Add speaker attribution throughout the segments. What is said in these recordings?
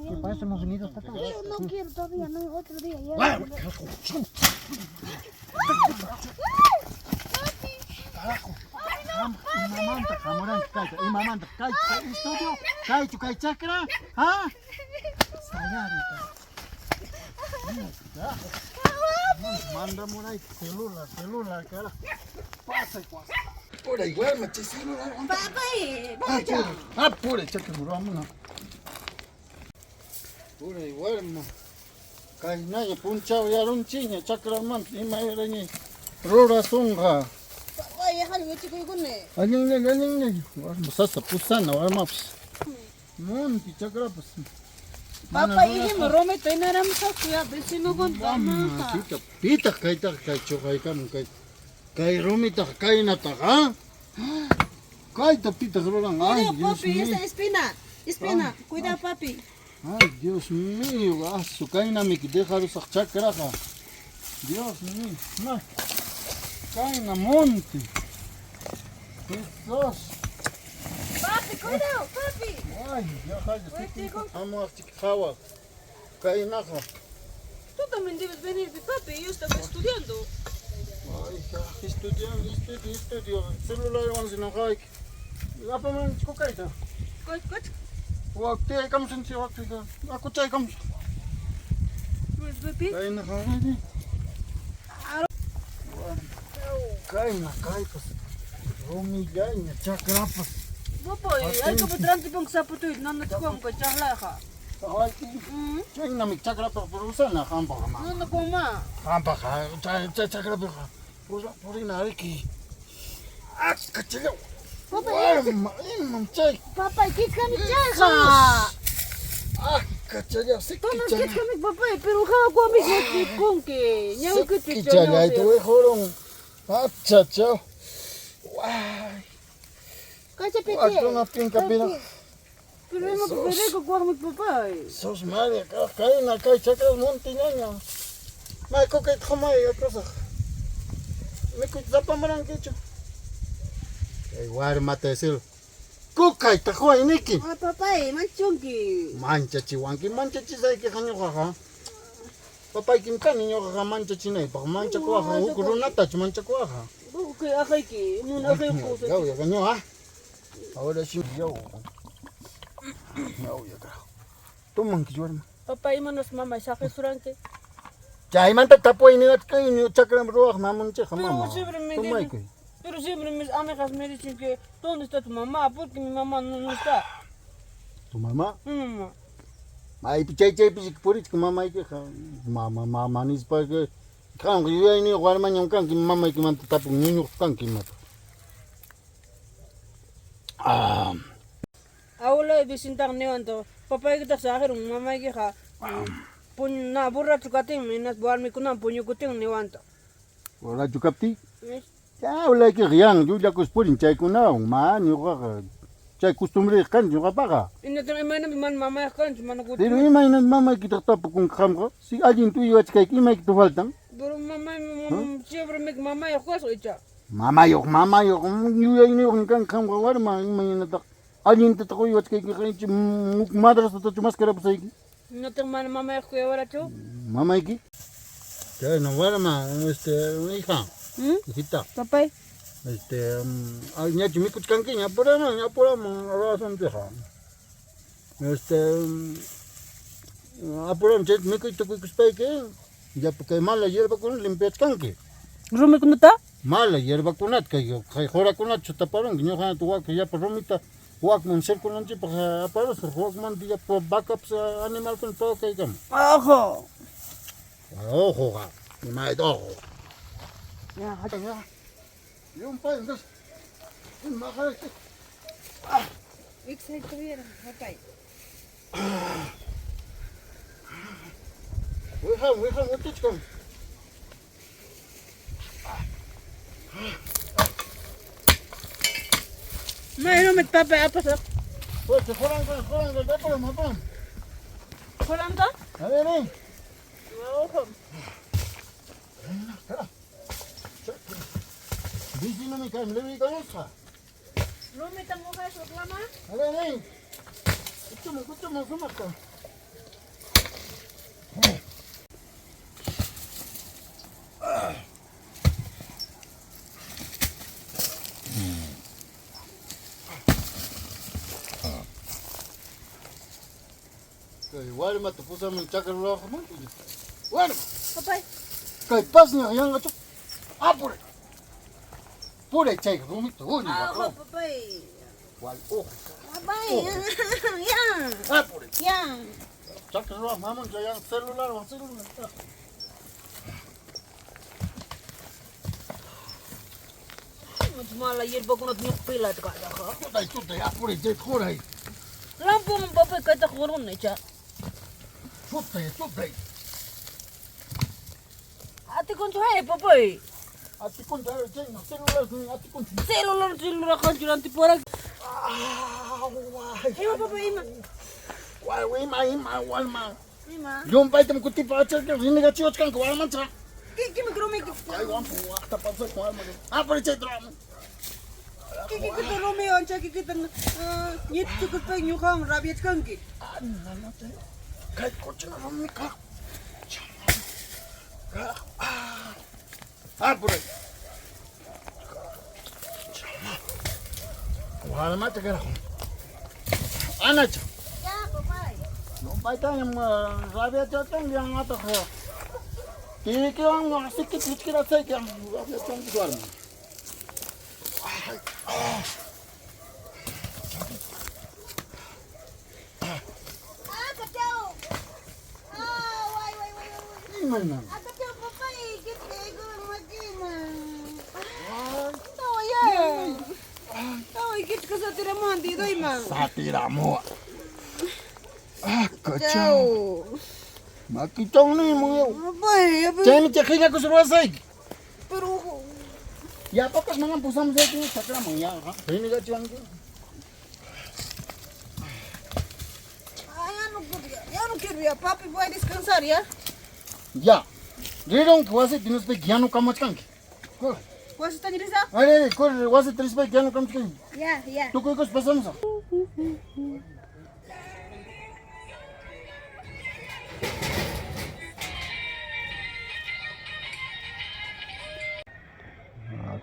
Speaker 1: Que para eso hemos venido hasta acá.
Speaker 2: Pero no quiero todavía, no, otro día ya.
Speaker 1: Carajo. Imamanta hamuranki kayta, imamanta kaychu kay estudio, kaychu kay chakra, ha? Sayarita. Mandamurayki celular, celular, carajo. Pasa pasa. Pura igual, chay celular.
Speaker 2: Papay,
Speaker 1: Apure, apure, chakra, vámonos. Pura igual, Kaynaña punchaw yarunchikña chakramanta imayraña rurasunqa.
Speaker 2: Papay, yaqani wichikuykuni.
Speaker 1: Allinllaña, allinllaña. Warma sasa pusana warmapas. Monti chakrapas.
Speaker 2: Papay, ihim rumita inaramusaqku ya vecinokunata amanqa.
Speaker 1: Pitaq, pitaq kaytaqa kay chuqaykamun kay kay rumitaq kaynataq, ha? Kayta pitaq ruran, ay
Speaker 2: Cuidado,
Speaker 1: Dios
Speaker 2: papi, esa
Speaker 1: mío.
Speaker 2: espina. Espina, cuidado, papi.
Speaker 1: Ay Dios mío, asu kaynamiki dejarusaq chakraqa. Dios mío, ma. Kayna monte. Jesús.
Speaker 2: Papi, cuidado, papi.
Speaker 1: Ay, ya
Speaker 2: Wichikun.
Speaker 1: Hamuqchik qhawaq. Kaynaqa.
Speaker 2: Tú también debes venir, papi. Yo estaba estudiando.
Speaker 1: Ay, ya, estudio, estudio, estudio. Celularwan sinoqayki. Apamanchik kayta.
Speaker 2: Coch, coch.
Speaker 1: Wak tiyaykamusunchik wak akuchaykamusun.
Speaker 2: Pues, papi.
Speaker 1: Kaynaqa. Kayna kaypas. Rumillaña chakrapas.
Speaker 2: Papay, hay que trantiponk sapatuy, nanachkuam kay chahlaqa.
Speaker 1: Ay, chaynami chakrapaq purusana qampaq ma.
Speaker 2: Nanakuama.
Speaker 1: Qampaq chay chay chakrapiqa purina riki. Akachallaw.
Speaker 2: Papay,
Speaker 1: Warma, imam chay.
Speaker 2: papay, kichkami chayqa.
Speaker 1: Akachallaw,
Speaker 2: Tonas
Speaker 1: sikichallaw.
Speaker 2: kichkami papay, pero hawakuami wichikunki. Ñawikuti
Speaker 1: Sikichallay tuwiqurun. Achachaw. Way.
Speaker 2: Kachapiti.
Speaker 1: Wakuna pinkapina.
Speaker 2: Pero ima pereko kuaqmi papay.
Speaker 1: Sos María, kayna kay chakra montillaña. May kukayta qamay akusaq. Mikuyta zapamurankichu. Kay warmata decir. Kukayta quwayniki.
Speaker 2: Ah, papay, manchunki.
Speaker 1: Manchachiwanki, manchachisaykiqa ñuqaqa. Papaykim kani ñuqaqa manchachinaypaq, manchakuwaqqa huk runatachu manchakuwaqqa.
Speaker 2: Kukay aqayki, mun aqayku.
Speaker 1: Yaw, yaw, ñuqa. Ahora sí, yaw. Yaw, ya carajo. Tumanki warma.
Speaker 2: Papay, imanas mamay saqisuranki.
Speaker 1: Chaymanta tapuy niwachkan chakram ruwaq mamunchikqa
Speaker 2: Pero
Speaker 1: mama.
Speaker 2: siempre me
Speaker 1: Tumaykuy.
Speaker 2: Pero siempre mis amigas me dicen que ¿dónde está tu mamá? Porque mi mamá no, no está.
Speaker 1: Tu mamá?
Speaker 2: Mi mamá.
Speaker 1: Maypi chay chaypi purichka mamaykiqa. Mama, mama nispaqa qamqa yuyayniyuq warmañam kanki mamaykimanta tapun ñuñuq kanki imata. Ah,
Speaker 2: Abuela vicintaq niwanta papaykitaq saqirun mamaykiqa puñ na borracho katinmi hinaspa warmikunawan puñukutin niwanta.
Speaker 1: borracho kaptiy? Ya abuelaykiqa yan llullakus purin chaykunawan ma ñuqaqa chay costumbreyqa kani ñuqapaqa.
Speaker 2: Hinaspa imaynanpi mana mamayuq kanchu mana
Speaker 1: Pero
Speaker 2: kutin.
Speaker 1: imaynanta mamaykitaq tapukunki qamqa? Si allinta uywachkayki imaykita faltan?
Speaker 2: Pero mamay siempre me mamayuq kasqa icha.
Speaker 1: Mamayuq, mamayuq, yuyayniyuqmi kanki qamqa warma imaynataq allintataq uywachkaykiqa icha madrasatachu maskarapusayki?
Speaker 2: Hinataq mana mamayuq kuyawarachu.
Speaker 1: Mamayki? Chayna warma, este, hija, hijita,
Speaker 2: Papay.
Speaker 1: este, ay, ñachu mikuchkankiña, apuraman, apuraman, ruwasunchikqa. Este, apuraman chay mikuy tukuykuspayki, llapa kay mala hierbakuna limpiachkanki.
Speaker 2: Rumikunata?
Speaker 1: Mala hierbakunata kay kay qurakunata chutaparunki, ñuqanta wak llapa rumita wakman circunanchikpaq aparusaq, wakmanta llapa vacapas animalkuna pawakaykama.
Speaker 2: Ojo.
Speaker 1: Ojoqa, imayta ojo.
Speaker 2: Ya,
Speaker 1: Ya, llumpay, entonces, maqayki.
Speaker 2: Exacto, papay.
Speaker 1: Wiham, wiham, utichkan.
Speaker 2: May rumit papay apasaq.
Speaker 1: Pues, juranka, juranka, apuram, apuram.
Speaker 2: Quranta?
Speaker 1: A ver, ven.
Speaker 2: Ojo.
Speaker 1: Vecino mi cae, le vi con
Speaker 2: Rumita mujer reclama.
Speaker 1: A ver, ven. Escúchame, escúchame, súmate. Kay warmata pusamun chakra ruraqman. Warma.
Speaker 2: Papay.
Speaker 1: Kay pasñaq yanqachu. Apuray. Puray chay rumita uña.
Speaker 2: Ah, papay.
Speaker 1: Wal uq.
Speaker 2: Papay. Ya.
Speaker 1: Apuray.
Speaker 2: Ya.
Speaker 1: Chakra ruraq mamun chay celular wan celular.
Speaker 2: Mala hierbakunata ñuqpilata kaytaqa.
Speaker 1: Tutay tutay apuray chay quray.
Speaker 2: Lampuman papay kaytaqa quruna icha.
Speaker 1: Tutay tutay.
Speaker 2: Atikunchu hay papay.
Speaker 1: Atikunchu chay celular atikunchu.
Speaker 2: Celular celular qanchu rantipuwara.
Speaker 1: Ah, guay.
Speaker 2: Ima papay ima.
Speaker 1: Guay, ima ima warma.
Speaker 2: Ima.
Speaker 1: Llumpaytam kutipa achirqa rinegachiwachkanku warmancha.
Speaker 2: Kiki rumiki.
Speaker 1: Kay wampu waqta pasaq warma. Apuray chay drama.
Speaker 2: Kikikita rumiwan chakikita ñititukuspay ñuqawan rabiachkanki.
Speaker 1: Kay cochina rumika. Apuray. Warmacha carajo. Anacha.
Speaker 2: Ya, papay.
Speaker 1: Llumpaytañam rabiachachkan yanqataq. Tirikiwan sikita lichkirasayki rabiachkanki warma.
Speaker 3: Ah, kachaw! Ah, wai, wai, wai, wai.
Speaker 1: Imayna.
Speaker 3: Ah, kachaw, papay. Kitay ko ang makina.
Speaker 1: Ay,
Speaker 2: Tawa ya. Tawa kichka satiramuwan diduyman.
Speaker 1: Satiramuwa. Ah, kachaw.
Speaker 2: Chao.
Speaker 1: Makichawni mga.
Speaker 2: Papay, ya,
Speaker 1: Chaymi chay qhillakus ruwasayki.
Speaker 2: pero
Speaker 1: Ya papas manam pusamusayki chakraman ya. Rinegachiwanki.
Speaker 2: Ah, ya no quiero, ya, ya no quiero ya, papi, voy a descansar ya.
Speaker 1: Ya. Rirunki wasita hinaspayki yanukamachkanki. Corre.
Speaker 2: ¿Wasita risa?
Speaker 1: Are, corre, wasita rispayki yanukamachkanki.
Speaker 3: Ya, ya.
Speaker 1: Tukuykus pasamusaq.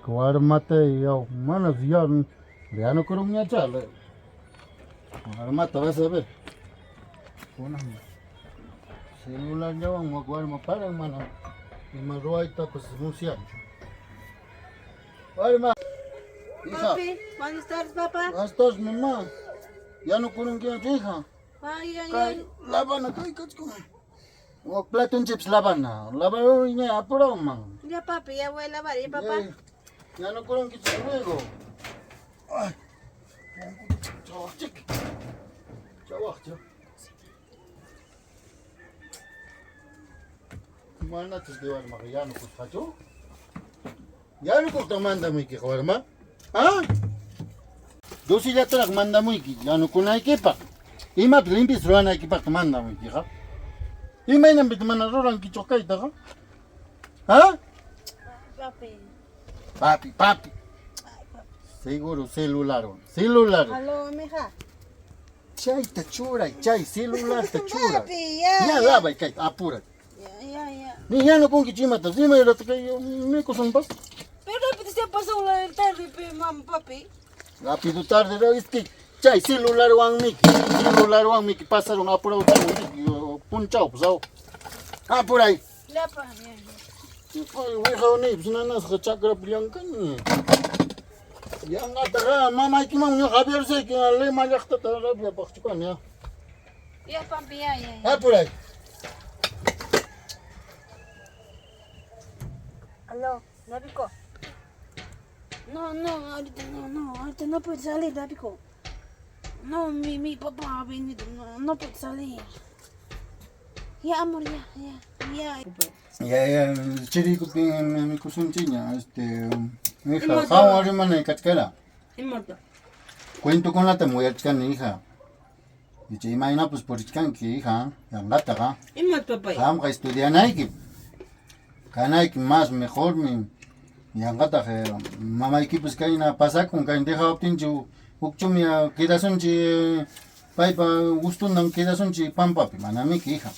Speaker 1: Warmata yaw manas ya yanukurunñacha. Warmata vas a ver. Kunan celular llawan wak warma paran mana ima ruwaytapas musyanchu. Warma. Hija.
Speaker 2: Papi, buenas tardes, papá.
Speaker 1: Buenas tardes, mamá. Yanukurunkiñachu hija.
Speaker 2: Ay, ay,
Speaker 1: Kay
Speaker 2: ay.
Speaker 1: labana kay kachkan. Wak platonchikpas labana. Labaruyña apurawman.
Speaker 2: Ya, papi, ya voy a lavar, ya, papá.
Speaker 1: Yanukurunkichu luego. Ay. Chawaqchik. Chawaqcha. Manachus kay warmaqa yanukusqachu. Yanukuqta mandamuykiqa warma. ¿Ah? Dosillataraq mandamuyki yanukunaykipaq. Imapas limpieza ruwanaykipaqta mandamuykiqa. Imaynanpitaq mana rurankichu kaytaqa? ¿Ah?
Speaker 3: Papi.
Speaker 1: Papi, papi. Seguro celular, celular.
Speaker 3: Aló, mija.
Speaker 1: Chayta churay, chay celularta churay.
Speaker 3: Papi, ya.
Speaker 1: Ya lavay kayta, apúrate.
Speaker 2: Ya, ya, ya.
Speaker 1: Ni yanukunkichu imata, imayrata kay mikusunpas.
Speaker 2: Pero rápido se ha pasado la tarde, pe, mamá, papi.
Speaker 1: Rápido tarde, es que chay celularwanmiki, celularwanmiki pasarun apurawchamiki punchaw pues aw. Apuray.
Speaker 2: Ya, pa, ya, ya.
Speaker 1: Wiqawniypas nanasqa chakrapi llamkani. Yanqataqa mamaykiman ñuqa aviarsayki Lima llaqtata rabiapaqchu kani ya.
Speaker 2: Ya, papi, ya, ya, ya.
Speaker 1: Apuray.
Speaker 2: Aló, Davico. No, no, ahorita no, no, ahorita no puedo salir, Davico. No, mi papá ha venido, no, no puedo salir. Ya, amor, ya, ya, ya.
Speaker 1: Ya, ya, chirikupi mikusunchikña, hija,
Speaker 2: Imata.
Speaker 1: qanwan rimanay kachkara.
Speaker 2: Imata.
Speaker 1: Cuentokunatam uyarichkani, hija. Icha imaynapas purichkanki, hija, yanqataqa.
Speaker 2: Imata, papay.
Speaker 1: Qamqa estudianayki. Kanayki más mejormi. Yanqataq mamaykipas kayna pasakun, kayna dejawaptinchik hukchumi quedasunchik paypa gustundan quedasunchik pampapi, manamiki, hija.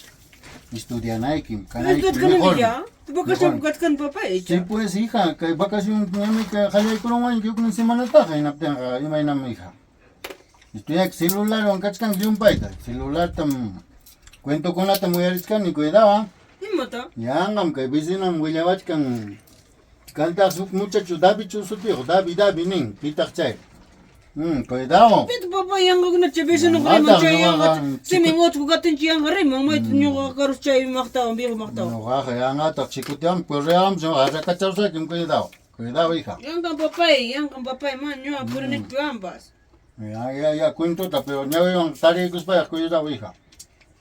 Speaker 1: Estudianaykim, kanaykim
Speaker 2: Estudiachkani
Speaker 1: mejor.
Speaker 2: ya. Vacación
Speaker 1: Mejor.
Speaker 2: kachkan papá
Speaker 1: Sí,
Speaker 2: icha.
Speaker 1: pues, hija, kay vacación ñami kay qallaykurunwanki huknin semanataqa hinaptinqa imaynam hija. Estudiak celularwan kachkanki llumpayta. Celulartam cuentokunatam uyarichkani, cuidado. ah.
Speaker 2: Imata?
Speaker 1: Yanqam kay vecinam willawachkan. Kantaq huk muchacho Davichu sutiyuq, Davi Davi nin, pitaq chay. Cuidado.
Speaker 2: Pit papá yanqakuna chay vecino
Speaker 1: Yanqataq
Speaker 2: riman chay
Speaker 1: ñuqaqa
Speaker 2: yanqa. Simin utku katinchi yanqa riman mayta ñuqa karus chay maqtawan viejo maqtawan.
Speaker 1: Ñuqaqa yanqataq chikutiwan corream, arrakachawsaykim, cuidado. Cuidado, hija.
Speaker 2: Yanqan papay, yanqan papay, man ñuqa purinichu ambas.
Speaker 1: Ya, ya, ya, cuentota, pero ñawiwan tariykuspayaq, cuidado, hija.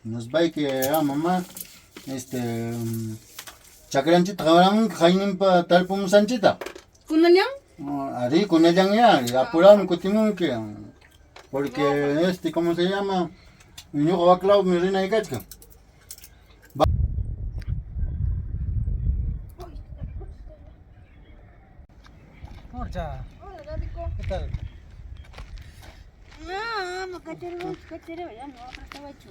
Speaker 1: Naspayki, ah, mamá, este, chakranchita qawaramunki qayninpa tarpumusqanchita.
Speaker 2: Kunallan?
Speaker 1: Arí, kunallan ya, apurado kutimunki. Porque, este, ¿cómo se llama? Ñuqa waklawmi rinay kachkan.
Speaker 4: Morcha,
Speaker 2: Hola, Davico.
Speaker 4: ¿qué tal?
Speaker 2: No, no, cachero, cachero, ya no, estaba hecho.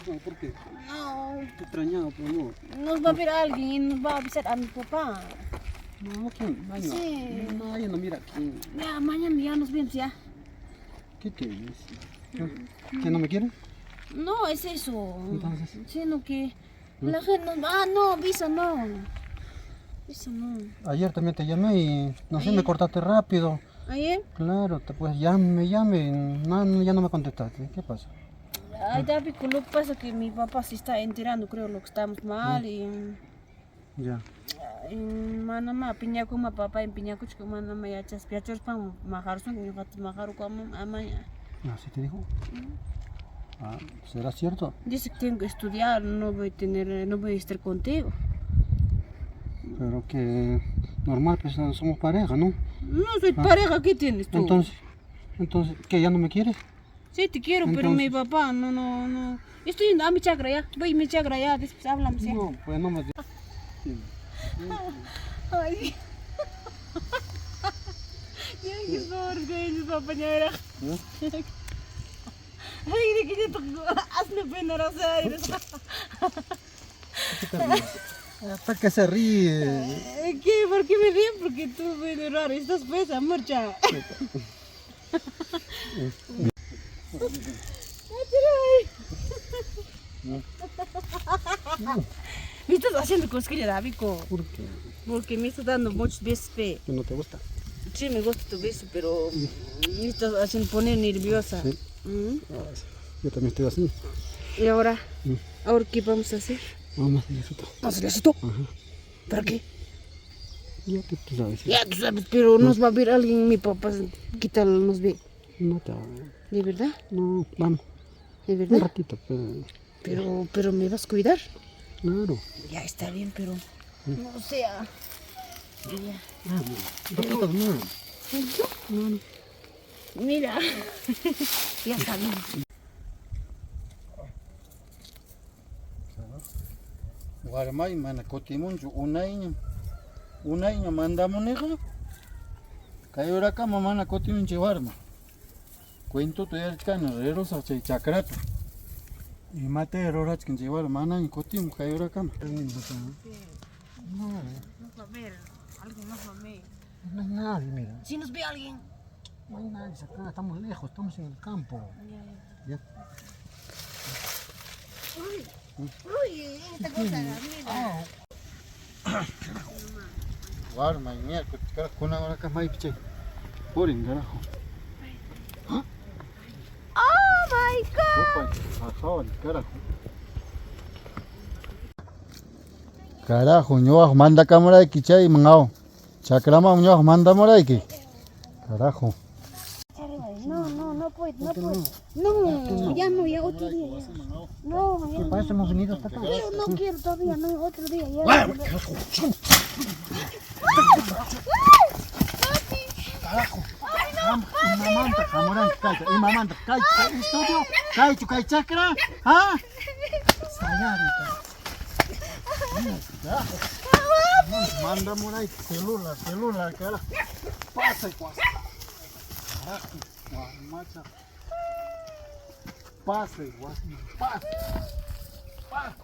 Speaker 4: No, ¿por qué?
Speaker 2: No,
Speaker 4: Te extrañaba, pero no.
Speaker 2: nos va a ver alguien y nos va a avisar a mi papá.
Speaker 4: No, ¿quién? Ay, no.
Speaker 2: Sí.
Speaker 4: No, yo no mira quién.
Speaker 2: Ya, mañana ya nos vemos ya.
Speaker 4: ¿Qué tienes? ¿Qué? ¿Que no me quieres?
Speaker 2: No, es eso.
Speaker 4: Entonces.
Speaker 2: Sino que la gente nos va. Ah, no, avisa no. Avisa no.
Speaker 4: Ayer también te llamé y no sé, me cortaste rápido.
Speaker 2: ¿Ayer?
Speaker 4: Claro, te, pues llame, llame, y no, no, ya no me contestaste. ¿Qué pasa?
Speaker 2: Ay, David, lo que pasa es que mi papá se está enterando, creo, lo que estamos mal y.
Speaker 4: Ya.
Speaker 2: Y manama piñakuma papá en piñakuchka manama yachas yachaspan majarsun ñuqata majarukamun amaña.
Speaker 4: ¿Así te dijo? Ah, ¿será cierto?
Speaker 2: Dice que tengo que estudiar, no voy a tener, no voy a estar contigo.
Speaker 4: Pero que normal, pues somos pareja, ¿no?
Speaker 2: No soy pareja, ¿qué tienes tú?
Speaker 4: Entonces, ¿qué? ¿Ya no me quieres?
Speaker 2: Sí, te quiero, pero mi papá, no, no, no. Estoy yendo a mi chacra ya, voy a mi chacra ya, después hablamos ya.
Speaker 4: No, pues no me...
Speaker 2: Ay. Ya que sorga, mi papá ya era. Ay, de que yo toco, hazme pena, Rosa.
Speaker 4: ¿Para qué se ríe?
Speaker 2: ¿Qué? ¿Por qué me río? Porque tú medio raro estás pues, amor, ya. Me estás haciendo cosquilla, Davico.
Speaker 4: ¿Por qué?
Speaker 2: Porque me estás dando muchos besos, pe.
Speaker 4: ¿Que no te gusta?
Speaker 2: Sí, me gusta tu beso, pero me estás haciendo poner nerviosa.
Speaker 4: Sí.
Speaker 2: ¿Mm?
Speaker 4: Yo también estoy así.
Speaker 2: ¿Y ahora? ¿Ahora qué vamos a hacer?
Speaker 4: Vamos, Diosito.
Speaker 2: ¿Vamos a hacer ¿Para qué?
Speaker 4: Ya que tú sabes.
Speaker 2: Ya tú sabes, pero nos va a ver alguien, mi papá, ¿qué tal nos ve?
Speaker 4: No te va a ver.
Speaker 2: ¿De verdad?
Speaker 4: No, vamos.
Speaker 2: ¿De
Speaker 4: Un
Speaker 2: verdad?
Speaker 4: ratito, pero...
Speaker 2: Pero me vas a cuidar.
Speaker 4: Claro.
Speaker 2: Ya está bien, pero no sea. Ya.
Speaker 4: Vamos. Un ratito más.
Speaker 2: Mira. Ya está bien.
Speaker 1: Warmay mana kutimunchu unayñam. Unayñam mandamuniqa. Kay urakama mana kutimunchu warma. Cuentota uyarichkani rirusaq chay chakrata. Imata rurachkan chay warma manaña kutimun kay urakama.
Speaker 4: No,
Speaker 2: Nos va a ver, alguien nos va a ver.
Speaker 4: no hay nadie, mira.
Speaker 2: Si nos ve alguien.
Speaker 4: No hay nadie acá, estamos lejos, estamos en el campo. Ya.
Speaker 3: Uy, esta cosa, mira.
Speaker 1: Warma miércoles, carajo, kunan urakama maypi chay. Purin carajo.
Speaker 3: Oh my God.
Speaker 1: Opa, carajo. Carajo, ñuqaq mandakamurayki chayman aw. Chakraman ñuqaq mandamurayki. Carajo.
Speaker 2: No, no, no puedo, no puedo. No, ya no, ya otro día. Ya. No, ya no.
Speaker 4: Para eso hemos venido hasta acá.
Speaker 2: Pero no quiero todavía, no, otro día ya.
Speaker 1: Carajo. Imamanta hamuranki kayta, imamanta kaychu kay estudio, kaychu kay chakra, ha? Sayarita. Mandamurayki celular, celular, carajo. Pasa y pasa. Carajo, warmacha. Pasa y pasa. Pasa. Pasa.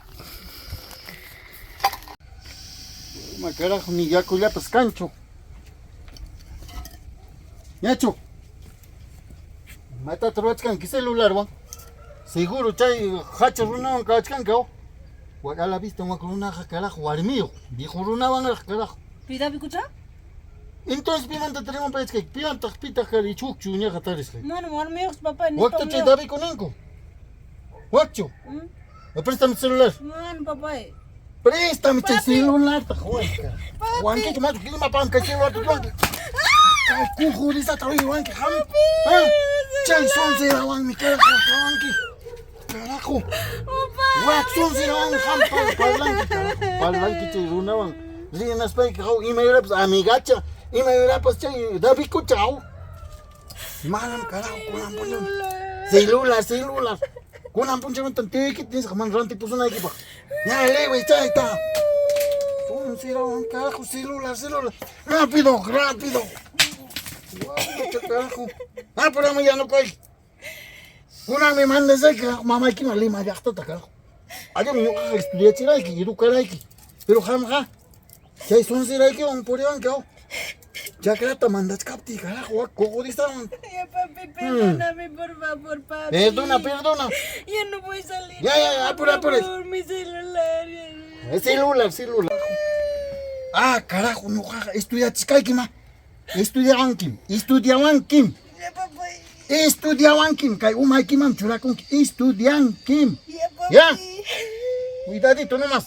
Speaker 1: Ma carajo, ni yakullapas kanchu. Ñachu. Imatata ruwachkanki celularwan? Seguro chay hacha runawan kawachkanki aw. Wak a la vista wak runaqa carajo warmiyuq, viejo runawanraq carajo.
Speaker 2: Pida pikucha?
Speaker 1: Entonces pimanta rimanpayachkayki? Piwantaq pitaq kari chukchu ñaqa tarisqayki?
Speaker 2: Mana warmiyuqchu papá, ni
Speaker 1: Wakta chay Davico ninku. Wakchu. Préstame celular.
Speaker 2: Mana papá.
Speaker 1: Préstame chay celularta, juanca. Juanquito, macho, ima pam kay celularta juanqui. Kay kujurisata uy wanki ham. Ah, Chay sonserawanmi carajo wanki. Carajo. Wak sonserawanmi ham parlanki carajo. Parlanki chay runawan. Rinaspayki haw imayrapas amigacha, imayrapas chay Davicocha haw. Manam carajo kunan punchaw. Celular, celular. Kunan punchawmantam tiykita nisqa mana rantipusunaykipaq. Ya liway chayta. Sonserawan carajo celular, celular. Rápido, rápido. Guau, carajo. Ah, pero ya no kay. Kunanmi mandasayki mamaykiman Lima llaqtata carajo. Allami ñuqaqa estudiachirayki, educarayki. Pero qamqa chay sonseraykiwan puriwanki aw. Chakrata mandachkaptiy carajo, wak kuqurisawan.
Speaker 2: Ya papi, perdóname, por favor, papi.
Speaker 1: Perdona, perdona.
Speaker 2: Ya no voy a salir.
Speaker 1: Ya, ya, ya,
Speaker 2: por
Speaker 1: apura, apura.
Speaker 2: favor, mi celular. ya no.
Speaker 1: El celular, celular. Ah, carajo, ñuqaqa estudiachkayki ma. Estudiawankim, estudiawankim.
Speaker 2: Ya papá.
Speaker 1: Estudiawankim, kay umaykiman churakunki, estudiankim.
Speaker 2: Ya papi.
Speaker 1: Ya. Cuidadito nomás.